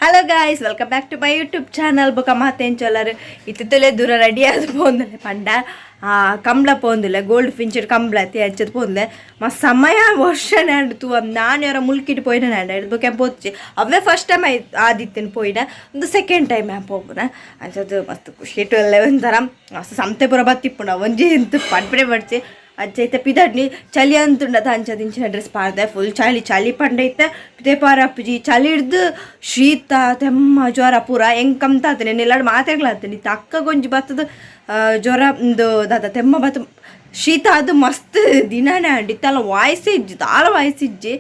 Hello guys, welcome back to my YouTube channel. ಬೊಕ ಮಾತೆಂಚೊಲ್ಲರು ಇತ್ತಿತ್ತಲೇ ದೂರ ready ಆದ್ ಪೋಂದುಲ್ಲೆ ಪಂಡ ಕಂಬ್ಳ ಪೋಂದುಲ್ಲೆ ಗೋಲ್ಡ್ ಫಿಂಚರ್ ಕಂಬ್ಳ ಅತಿ ಅಂಚದ ಪೋಂದುಲ್ಲೆ ಮಸ್ತ್ ಸಮಯ ವರ್ಷನೇ ಅಂಡ್ ತೂವ ನಾನು ಯಾರ ಮುಲ್ಕಿಟ್ ಪೋಯಿನ ನಾಂಡ ಬೊಕ ಪೋತ್ಜಿ ಅವೇ ಫಸ್ಟ್ ಟೈಮ್ ಆದಿತ್ತೇನು ಪೋಯಿನ ಒಂದು ಸೆಕೆಂಡ್ ಟೈಮ್ ಪೋಪುನ ಅಂಚದ ಮಸ್ತ್ ಖುಷಿ ಇಟ್ಟು ಒಂಥರ ಮಸ್ತ್ ಸಂತೆ ಪೂರ ಬತ್ತಿಪ್ಪುಂಡು ಒಂಜಿ ಇಂತ ಪಡ್ಪಡೆ ಪಡ್ಚಿ ಅಂಚ ಇತ್ತೆ ಪಿದಡ್ನಿ ಚಳಿ ಅಂತುಂಡತ ಅಂಚ ದಿಂಚಿನ ಡ್ರೆಸ್ ಪಾಡ್ದೆ ಫುಲ್ ಚಳಿ ಚಳಿ ಪಂಡ ಇತ್ತೆ ಪಿದೆ ಪಾರಪ್ಪುಜಿ ಚಳಿ ಹಿಡ್ದು ಶೀತ ತೆಮ್ಮ ಜ್ವರ ಪೂರ ಎಂಕ್ ಕಮ್ತಾತನೆ ನೆಲ್ಲಾಡ್ ಮಾತೆಗ್ಲಾತನೆ ಇತ್ತೆ ಅಕ್ಕಗೊಂಜಿ ಬತ್ತದ ಜ್ವರ ಇಂದು ದಾದ ತೆಮ್ಮ ಬತ್ತ ಶೀತ ಅದು ಮಸ್ತ್ ದಿನನೇ ಅಂಡ್ ಇತ್ತಲ್ಲ ವಾಯ್ಸ್ ಇಜ್ಜಿ ದಾಲ ವಾಯ್ಸ್ ಇಜ್ಜಿ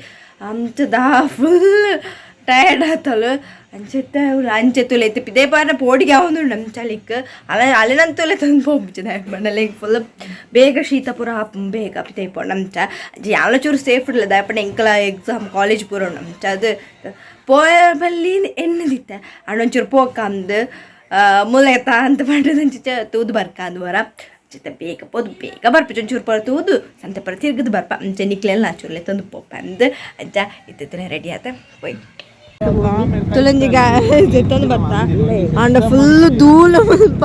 ಅಂಚ ದಾ ಫುಲ್ ಟಯರ್ಡ್ ಆತಲು ಅಂಚೆತ್ತ ಅಂಚೆ ತುಲೆ ಇತ್ತೆ ಪಿದೆ ಪಾರ್ನ ಪೋಡಿಗೆ ಆವೊಂದುಂಡು ನಮ್ಮ ಚಳಿಕ್ ಅಲ್ಲ ಅಲೆನಂತುಲೆ ತಂದು ಪೋಪುಜಿ ದಾಯೆ ಫುಲ್ ಬೇಗ ಶೀತ ಪೂರ ಆಪುಂಡು ಬೇಗ ಪಿದೈ ಪೋಂಡ ಅಂಚ ಯಾಲ ಚೂರು ಸೇಫ್ ಇಡ್ಲ ದಾಯೆ ಎಂಕಲ ಎಕ್ಸಾಮ್ ಕಾಲೇಜ್ ಪೂರ ಉಂಡು ಅಂಚ ಅದು ಪೋಯ ಬಲ್ಲಿ ಎನ್ನದಿತ್ತೆ ಅಂಡ ಒಂಚೂರು ಪೋಕಂದು ಮುಲೆತ ಅಂತ ಪಂಡದಂಚ ತೂದು ಬರ್ಕಂದು ವರ ಚಿತ್ತ ಬೇಗ ಪೋದು ಬೇಗ ಬರ್ಪು ಒಂಚೂರು ಪರ ತೂದು ಸಂತೆ ಪರ ತಿರ್ಗದು ಬರ್ಪ ಅಂಚ ನಿಕ್ಲೆಲ್ಲ ಚೂರ್ಲೆ ತಂದು ಪೋಪ ಅಂದ್ ಅಂಚ ಇತ್ತಿತ್ತನೆ ರೆಡಿ ಆತ ಪೋಯ್ ತುಲಂಜಿ ತಂದು ಬರ್ತಾ ಅಂಡ ಫುಲ್ ದೂಲ ಮುಲ್ಪ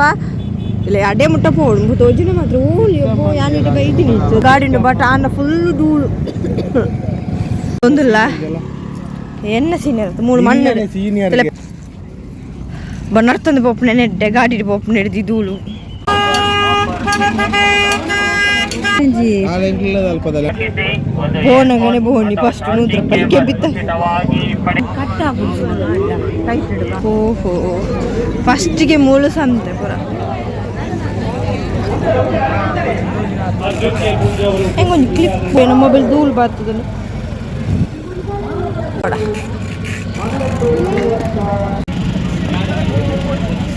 ಇಲ್ಲ ಅಡೆ ಮುಟ್ಟ ಪೋಡು ತೋಜಿನ ಮಾತ್ರ ಓಲಿ ಯಾನಿಟ ಬೈತೀನಿ ಗಾಡಿಂಡು ಬಟ್ ಆಂಡ ಫುಲ್ ಧೂಳು ಒಂದಿಲ್ಲ ಎನ್ನ ಸೀನಿಯರ್ ಮೂಳು ಮಣ್ಣು ಸೀನಿಯರ್ ಬನ್ನರ್ತಂದು ಪೋಪುನೆ ನೆಡ್ಡೆ ಗಾಡಿ ಪೋಪುನೆ ಹಿಡ್ದು ಧೂಳು ಬೋನಗನೆ ಬೋನಿ ಫಸ್ಟ್ 100 ರೂಪಾಯಿ ಕೆಬಿತ್ತ. ಓಹೋ, ಫಸ್ಟಿಗೆ ಮೂಳು ಸಂತೆ ಪೂರ ಹೆಂಗೊಂದು ಕ್ಲಿಪ್ ಏನೋ ಮೊಬೈಲ್ ಧೂಳು ಬರ್ತದಲ್ಲ.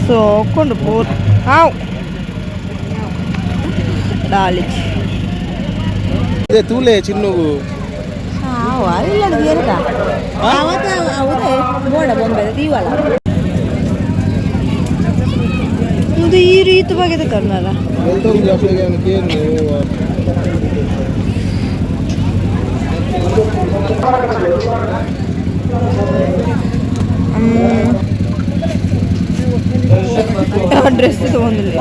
ಸೋಕೊಂಡು ಪೋ ಹಾವ್ ದಾಳಿಚ್. ತೂಲೆ ಚಿನ್ನುಗು. ಇದು ಈ ರೀತಿ ಬಗೆದ ಕನ್ನಡ. ಡ್ರೆಸ್ ತಗೊಂಡಿಲ್ಲ.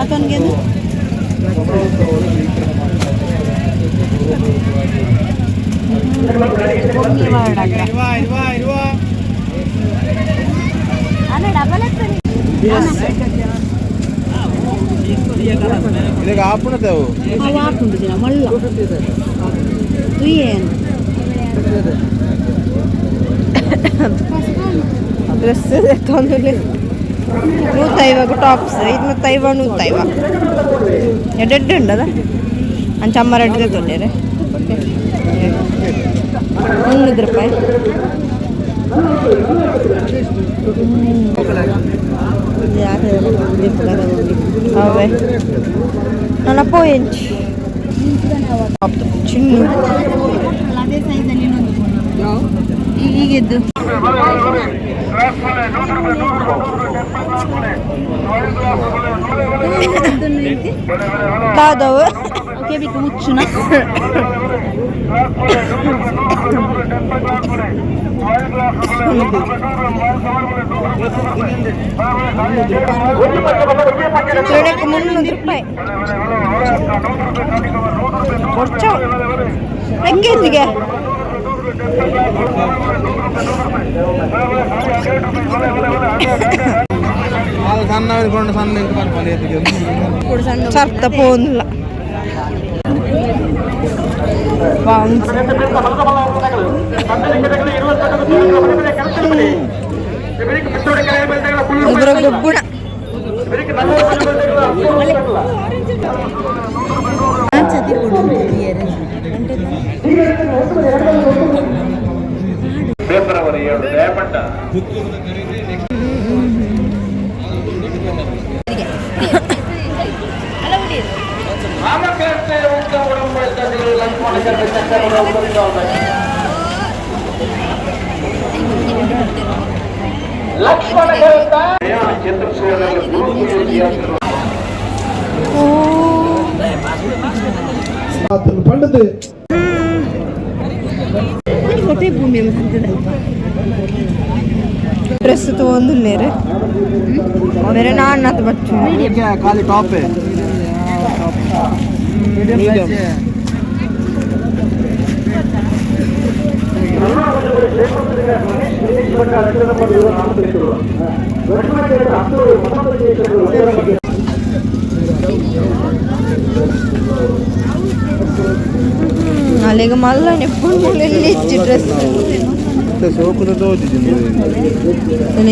ಇದಕ್ಕೆ ಆಪುಣತೆವು. ಡ್ರೆಸ್ ತೊಂದಿಲ್ಲ. 150 ಟಾಪ್ಸ್ 250 150 ಎಡ್ಡೆಡ್ಡೆ ಉಂಡದ ಅಂಚ ಅಮ್ಮ ರೆಡ್ಡೆ ತೊಂದರೆ 300 ರೂಪಾಯಿ. ಅವೇ ನನ್ನ ಪೋಯಂಚಿ ಚಿನ್ನು. ಈಗೆದ್ದು. ದಾದವು. ಕೆಬಿಕ್ ಮುಚ್ಚುನ. ತೊಳೆಕ್ 300 ರೂಪಾಯಿ ಕೊಡ್ಚ ಹೆಂಗೆ. ಸಣ್ಣ ಕೊಂಡು ಸಣ್ಣ ಸರ್ತ ಪೋನಿಲ್ಲ. ಒಬ್ಬರ ಗೊಬ್ಬುಣ. ಫೆಬ್ರವರಿ 7 ದಯಪಟ್ಟ. ಲಕ್ಷ್ಮಣ ಚಂದ್ರಶೇಖರ್. ಪಂಡದು. ಪೋತೆ ಭೂಮಿ ಸಂತದಲ್ಪ ಡ್ರೆಸ್ ತಗೊಂದುಲ್ಲೇರು ಬೇರೆ ನಾನ್ ಬಚ್ಚು. ಖಾಲಿ ಟಾಪ್. ಮೀಡಿಯಂ. ಅಲ್ಲಿಗೆ ಮಲ್ಲ ನೆಪ್ಪುಂಡು ಇಜ್ಜಿ ಡ್ರೆಸ್. ಸೋಕುದ ತೋಜಿದ್ದೀನಿ.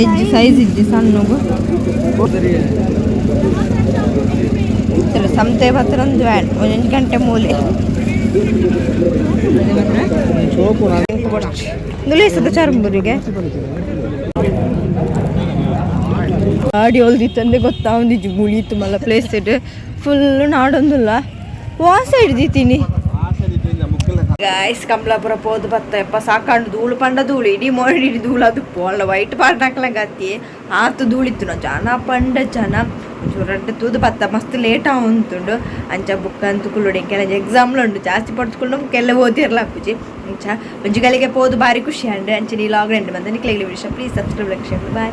ಇಜ್ಜಿ, ಸೈಜ್ ಇಜ್ಜಿ ಸಣ್ಣಗು. ಸಂತೆ ಪತ್ರ ಒಂದು ಬ್ಯಾಡ್ ಒಂದೊಂದು ಗಂಟೆ ಮೂಲೆ. ಸೋಕು. ನುಲೇಸದ ಚರ್ಮುರಿಗೆ ಗಾಡಿ ಒಲ್ದಿತ್ತಂದೆ ಗೊತ್ತಾವಂದಿಜ್ಜಿ. ಮುಳೀತು ಮಲ್ಲ ಪ್ಲೇಸ್ ಇಡು ಫುಲ್ ನಾಡೊಂದುಲ್ಲ ವಾಸ ಹಿಡ್ದಿತ್ತೀನಿ. ಗಾಯ್ಸ್, ಕಮಲಾಪುರ ಪೋದು ಬತ್ತ ಯಪ್ಪ, ಸಾಕಾಂಡು. ಧೂಳು ಪಂಡ ಧೂಳು, ಇಡೀ ಮೋಡಿ ಇಡೀ ಧೂಳು. ಅದು ಪೋಲ್ಲ ವೈಟ್ ಪಾಡ್ನಾಕ್ಲ ಗತಿ ಆತು ಧೂಳಿತ್ತು. ನಾ ಜನ ಪಂಡ ಜನ ರಡ್ಡು ತೂದು ಬತ್ತ. ಮಸ್ತ್ ಲೇಟ್ ಆವಂತುಂಡು. ಅಂಚ ಬುಕ್ ಅಂತ ಕುಲ್ಲುಡು. ಕೆಲ ಎಕ್ಸಾಮ್ಲು ಉಂಡು, ಜಾಸ್ತಿ ಪಡ್ತುಕೊಂಡು ಕೆಲ್ಲ ಓದಿರ್ಲ ಅಪ್ಪುಜಿ. ಅಂಚ ಒಂಜಿ ಗಳಿಗೆ ಪೋದು ಬಾರಿ ಖುಷಿ ಅಂಡ್. ಅಂಚ ನೀ ಲಾಗ್ ಎಂಡ್ ಬಂದ ನಿಕ್ಲೆಗ್ಲಿ ವಿಷಯ. Please subscribe, like, share. Bye.